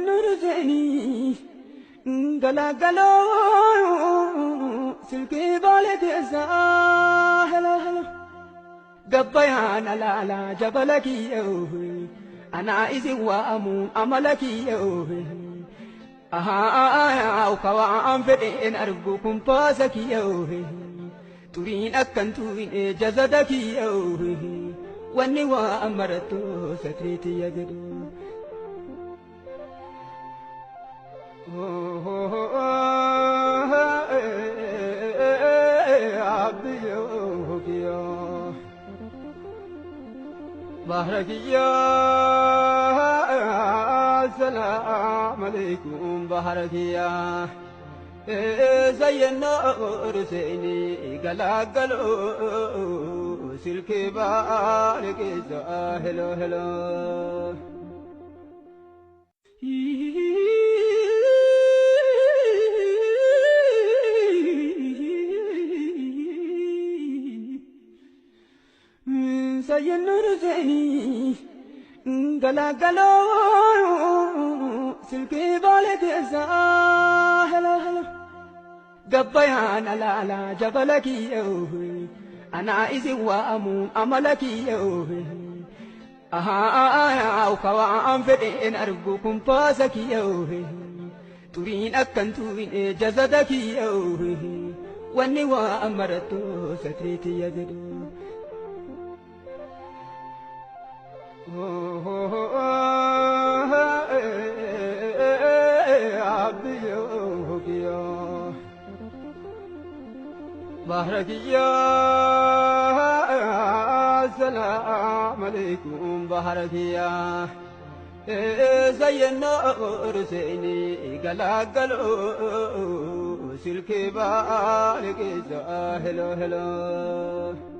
Sayyannuruseni galagaloo silkii baale keessaa hello hello gabbayaan alaalaa jabala kiyyoo anaa isin waamuun amala kiyyoo ahaa kawaan fedheen argu kumpaasa kiyyoo xuriin akkan tuine jazada kiyyoo wanni waa marattu satriitiyya jedhu. بحركيا السلام عليكم بحركيا زينا رسيني قلاقلو سلكي بارك هلو هلو Sayyannuruseni galagaloo silkii baale keessaa hello hello gabbayaan alaalaa jabala kiyyoo anaa isin waamuun amala kiyyoo ahaa kawaan fedheen argu kumpaasa kiyyoo xuriin akkan tuine jazada kiyyoo wanni waa marattu satriitiyya jedhu. بحركيا السلام عليكم بحركيا زينا رسيني قلاقلو سلكي بارك هلو هلو.